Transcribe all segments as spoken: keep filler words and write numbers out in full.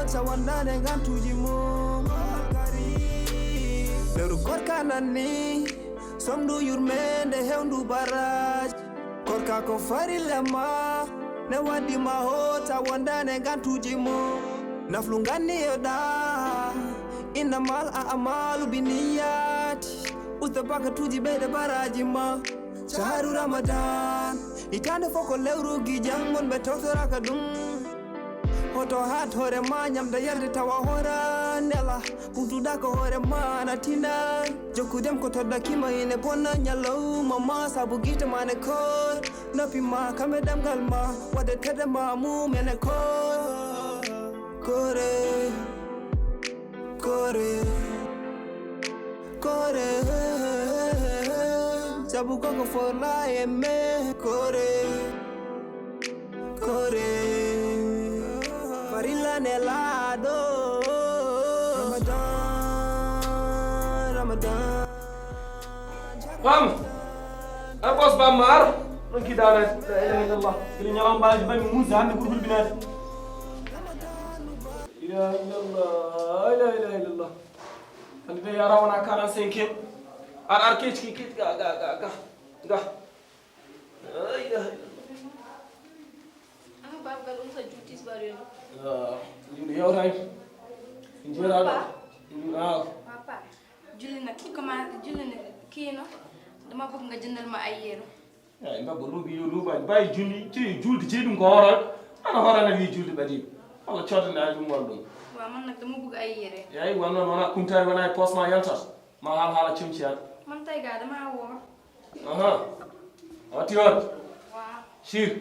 Sa wondaande ngantuuji mum. Lewru korka nanni, somndu yurmeende hewndu baraaji. Korka ko farilla ma, ne waddi ma hoota wondaande ngantuuji mum. Naflu nganni e ɗa, innamal a'malu binniyati. Usta bakatuuji ɓeyde baraaji ma. Shahru Ramadan, hitaande fof ko lewru gijan, wonɓe tawtoraaka ɗum. Hoto haat hoore ma, ñamde yarde tawa hoora nela. Ɓurduɗa ko hoore ma na tina. Jokku dem ko toddaki ma ine bonna ñalawma ma, sabu gite ma ne koor. Noppi ma kame ɗemngal ma, waɗde tedde ma mum ene koor. Koore, koore, koore. Sabu koko forla e me. Koore, koore. Farilla nelaaɗo. Ramadan, Ramadan. Bam. Ay, boss, bam, maar. Ɗon kiɗaane. La ilaha illallah. Ili ñalam baaji bami Musa hande ɓuri hulɓinaade. La ilaha illallah. La ilaha illallah. Hande de yara wona quarante-cinq en. Ar, ar, kec, kec, kec, ga, ga, ga, ga. Ga. La ilaha illallah. Ah, Baba Gal, um sa juuti tisbaar yono. Ah, yimɓe yewtay. Njeeraɗo. Papa. Ah. Papa. Julli nag ki commencé, julli nag kii no. Dama bëgg nga jëndal ma ay yére. Ay, Baba, luubi yo luubaani. Bàyyi julli, ci julde ci ɗum ko horal. Ana horal nag yi julde ɓadi. Walla coodane ay ɗum walla ɗum. Waaw, man nag dama bëgg ay yére. Yaay, won noon wona kumtaari, wona e poos ma yaltat. Ma haal haala comci an. Man tey gaa dama woor. Aha. A watti hoore? Waaw. Sir.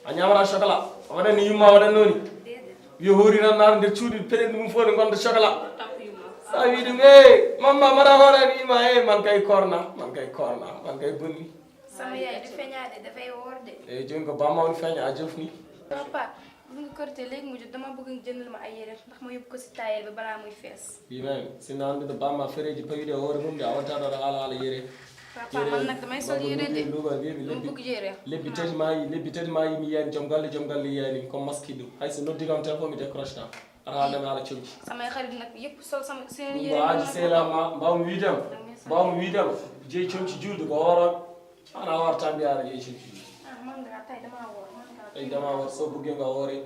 A ñaamata chocolat. A waɗani yumma waɗan nooni. Déedéet. Wiyo hoori tan naata nder cuuɗi peɗen ɗum fof ne gonda chocolat. Tappu yumma. Sa wi ɗum, "Eh, mamma, mbaɗa hoore," an yumma, "Eh, man kay korna, man kay korna, man kay bonni." Sama yaay du feñaade, dafay woor de. Eh, jooni ko bamma woni feeña, a jofni. Papa, bu ngi korité léegi mu jot, dama bëgg nga jëndal ma ay yére ndax ma yóbbu ko si tailleur bi balaa muy fees. Wi men, sinno anndude bamma fereeji pawiɗi e hoore mum de, a wattaɗo aɗa haala haala yére. Papa, man nag damay sol yére de. Luuba, wi mi, dama lebbi, bëgg yére. Lebbi tati ma yi, lebbi tati ma yi mi yiyani joom galle, joom galle yiyani, comme masque ɗum. Hay so noddi kam téléphone mi décroche tan. Aɗa haalna mi haala comci. Samay xarit nag yëpp sol sama seen yére. Ɗum ko aji sehla ma, mbawmi wiidema, mbawmi wiidema, jeyi comci julde ko hooro. Ana warta mbiya aɗa yeeyi. Ah, man nga tay dama woor, man nga. Ay dama woor, so bëggee nga woore.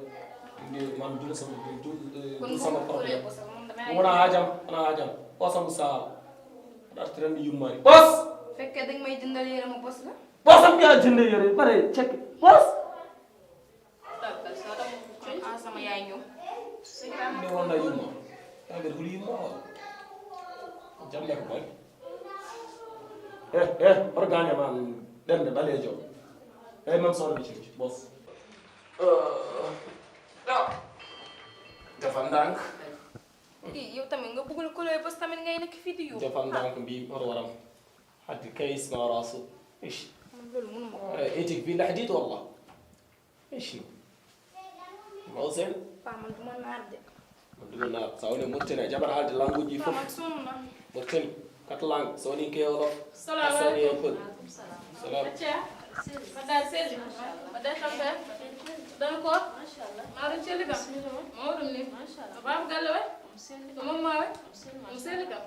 Ndi man dul sama, dul, eh, dul sama problème. Wona haajam, wona haajam. O sama saal. Aɗa artiran mi yummani. Bos! Fekkee danga may jëndal yére ma bos la. Bos am yaa jëndal yére, bare cek. Bos! Ah, sama yaay ñëw. Nde wonna yumma. Tawi mbeɗa huli yumma o. Jam ne ko boni. Eh, eh, oto gaañe ma ɗemde ɓaleejo. Eyyi, man sono mi cimci, bos. Eh, ɗo. Defal ndànk. Ii, yow tamit nga bëggul ko looy bos tamit ngay nekk fii di yow. Defal ndànk mbi oto waram. Haddi kayis ma rasu. Ish. Man loolu mënuma ko. Eh, éthique bi ndax dit wallah. Ishi. Mawsen. Pa, man duma naar de. Man duma naar. Sa woni Mauritanie, a jaɓat haalde langueji ɗi fof. Pa, man sonn na. Mauritanie, quatre langues. Soninké, wolof. Salaam aleykum. Hassani e Pël. Salaam. Acca. Mbaɗɗa selli. Mbaɗɗa tampere. Dana ko? Machallah. Mawɗum celli kam. Bismillah. Mawɗum ni. Machallah. Baba galle way? Omo selli. Ko mamma way? Omo selli, machallah. Omo selli kam.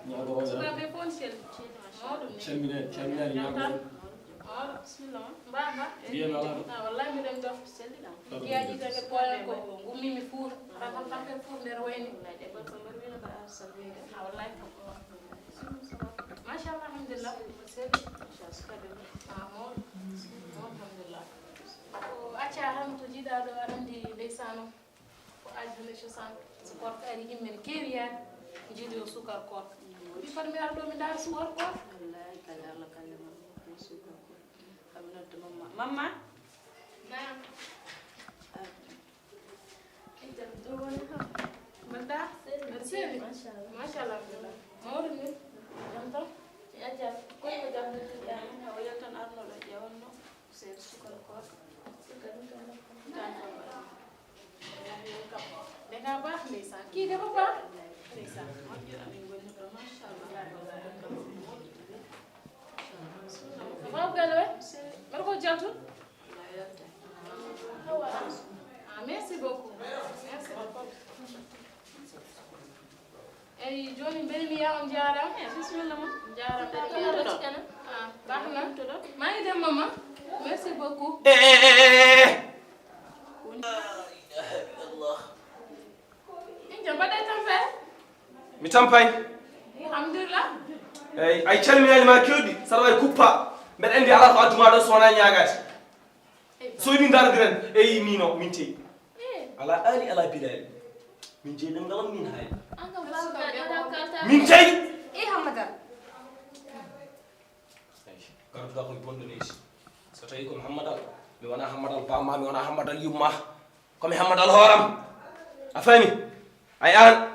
Sukaaɓe fof ne selli. Mawɗum ni. Calmine, calmine, jam tan. Mawɗo, bismillah ma. Mba, mba. Mbiyen alaa ɗo. Ah, wallahi mbiɗen ɗo. Selli kam. Piyaaji tan e poole ko ngummi mi fuur. Tan tan tan ɓe fuur nder wayni. Wallahi ɗe gorko mbar wino mbar ar salminde. Ah, wallahi kam. Machallah, alhamdulillah. Selli. Machallah, sukaaɓe mum. Ah, mawɗo. Mawɗo, alhamdulillah. Ko acca tan to jiiɗa ɗo aɗa anndi ndeysaan o. Ko aji hannde cosaan. So koorka ari yimɓe ne keewi yaade. Jiiɗi o sukar koorka. Mbi foti mi ara ɗo mi ndaara sukar koorka. Wallahi kala Allah kala ma ko sukar koorka. Kam nodda mamma. Mamma? Naam. Ah. Itam ɗo woni kam. Mbaɗɗa? Mbaɗɗa selli? Machallah. Machallah. Mawɗum ni? Jam tan? Acca, koy ko jam tan? O yaltan arnoɗo ƴeewanno. Seeɗa sukar koorka. Sukar ɗum tan. Tan ko mbaɗa. Nde ka baax ndeysaan. Kii de ko baax. Ndeysaan. Moƴƴo amin ngoni ɗo, machallah. Baaba Galle we? Mbaɗa ko jaltu? Ah, merci beaucoup. Merci beaucoup. Eyi, jooni mbele mi yaha, on njaaraama. Eh, bisimilla ma. Njaaraama. Njaaraama. Ah, baax na. Maa ngi dem, maman. Merci beaucoup. Eh, eh, eh, eh, eh. Min jam, mbaɗɗa e tampere? Mi tampay. Alhamdulillah. Eyi, ay calminaali ma kewɗi, saɗa wawi kuppa. Mbeɗa anndi alaa ko addu ma ɗo so wonaa ñaagaade. So min ndardiren, eyi, mino, min teyi. Eh. Ala aali, ala bilaali. Min jeyi ɗemngal am, min haali. An kam, baba, ɗo kalta. Min teyi. Eh, Hammadal. Eyi, garduɗa koye bonɗo neesi. So tawi ko mi Hammadal, mi wona Hammadal bamma, mi wona Hammadal yumma. Ko mi Hammadal hooram. A faami? Ay an,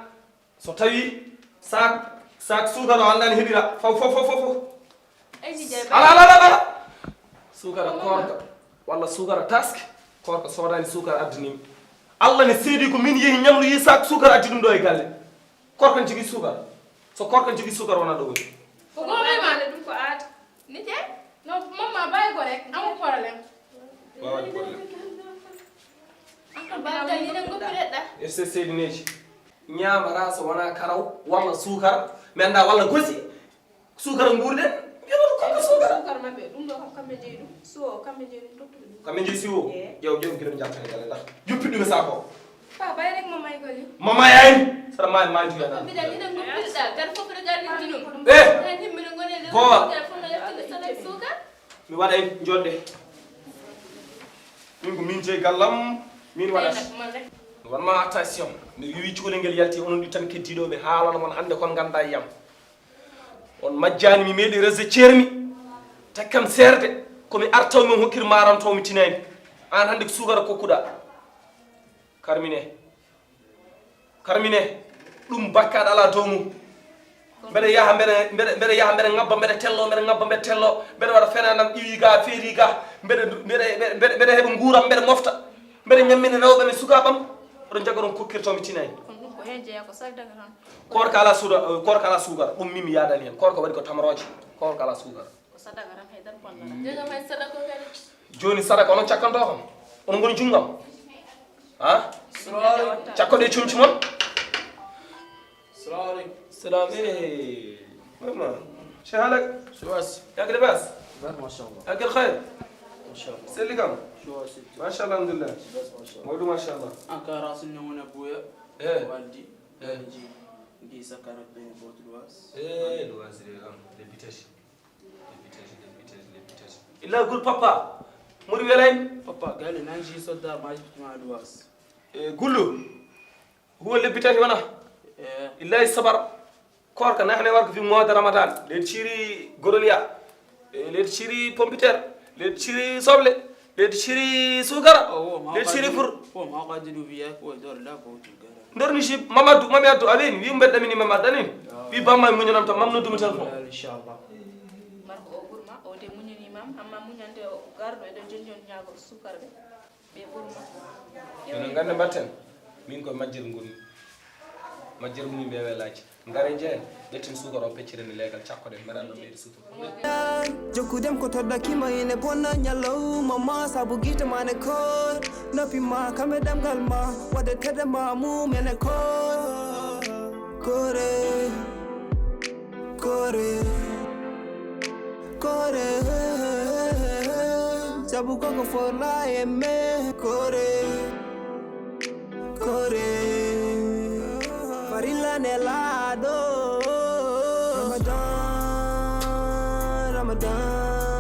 so tawi sak, sak suukar o anndaa no heɓira. Faw, faw, faw, faw, faw. Ay, si jeyi. Ala, ala, ala, ala. Suukara koorka, walla suukara taske, koorka soodaani suukara addani mi. Allah ne seedi ko min yehi ñamloyi sak suukara addi ɗum ɗo e galle. Koorka ne jogii suukara. So koorka ne jogii suukara, wonaa ɗo woni. Ko ɗum ɓe maande ɗum ko aada. Ni te? No, mamma, bàyyi ko rek, amul problème. Waaw, amul problème. An kam, baagal ni ɗen goppireɗɗa. Ese seedineeji. Ñaamara so wonaa karaw, walla suukara, mi anndaa, walla gosi. Suukara nguurden, mbiyata ko kanko suukara. Suukara maɓɓe, ɗum ɗo kam kamɓe njeyi ɗum. Suwo o kamɓe njeyi ɗum, tottude ɗum. Kamɓe njeyi suwo? Eeh. Ƴeew, ƴeew, giɗo njaɓtane galle, ndax. Juppi ɗum e saako. Fa, bay rek mo may goli. Mo may ay, sara may, may njiya nan. Mbiɗa, mbiɗa goppirɗa, gar fof ɗo garɗinti ɗum. Eh! Tan himɓe ɗo ngoni e nder. Ko? Gar fof no ƴettinde salade suukar. Mi waɗay jodde. Min ko min jeyi gallam, min waɗata. Ay, nag, man rek. Won ma attention. Mi wiwi cukalel ngel yalti, onon ɗi tan keddiiɗo, mi haalana mon hannde kon nganndaa e yam. On majjaani, mi meeɗi resde ceermi. Takkam seerde, ko mi artaw mi on hokkir maaram taw mi tinaani. Aan hannde ko suukara kokkuɗa. Karmine. Karmine. Ɗum bakkaat alaa dow mum. Mbeɗa yaha, mbeɗa, mbeɗa, mbeɗa yaha, mbeɗa ŋabba, mbeɗa tello, mbeɗa ŋabba, mbeɗa tello, mbeɗa waɗa fenanam, iwi ga, feeri ga, mbeɗa, mbeɗa, mbeɗa, mbeɗa heɓa nguuram, mbeɗa mofta, mbeɗa ñammina rewɓe men, sukaaɓam, oɗon jagga ɗon kokkirto mi tinaani. Kono ɗum ko heen jeyaa, ko sadaka tan. Koorka alaa suuda-, koorka alaa suukara, ɗum min mi yaadani heen. Koorka waɗi ko tamrooje, koorka alaa suukara. Ko sadaka tan, hay dara bonnataa. Joga may sadaka o kadi. Jooni sadaka onon cakkanto kam? Onon ngoni junngam? Ha? Salamu aleykum. Cakkoɗe comci mon? Salamu aleykum. Salam. Eh, mama. Cheikh Alek. Suwas. Yak de bas. Bas, mashallah. Yak el khair. Mashallah. Selli kam. Suwas. Mashallah, alhamdulillah. Bas, mashallah. Mawdu mashallah. An ka rasul ne wona buya. Eh. Waldi. Eh. Waldi. Ndi sakara ben botu luwas. Eh, luwas de am. Deputation. Illa gul papa. Muri welay. Papa, gale nanji soddar maji ma luwas. E gulu. Huwa lebbi tati wona. Eh. Illahi sabar. Koorka nahne warko fi moode Ramadan. Leydi ciri goroliya. E leydi ciri pompiter. Leydi ciri soble. Leydi ciri sukara. Leydi ciri fur. Ko ma ka didu wiya ko dor la ko tu gara. Nder mi si Mamadou, Mami Adou, a wiyni, wi mbeɗa ɗamini Mamadou, a nani? Wi bamma e muñanam tan, Mam noddumi téléphone. Inchallah. Marko o ɓurma, o de muñani Mam, amma muñande o garɗo e ɗo jonjon ñaago sukara ɓe. Ɓe ɓurma. Eno ngannde mbatten, min ko majjere ngoni. Majjere mum ɓe welaaji. Ngare njehen, ƴetten sukara o pecciren e leegal, cakkoɗen, mbeɗa ɗo ɓeydi sutura. Jokkudem ko toɗɗakima ine bonna ñalawma ma sabu gite ma ne koor. Noppi ma kamɓe ɗemngal ma waɗde tedde ma mum ene koor. Koore, koore, koore. Sabu koko forla e me koore. Koore farilla nelaaɗo. Ramadan, Ramadan.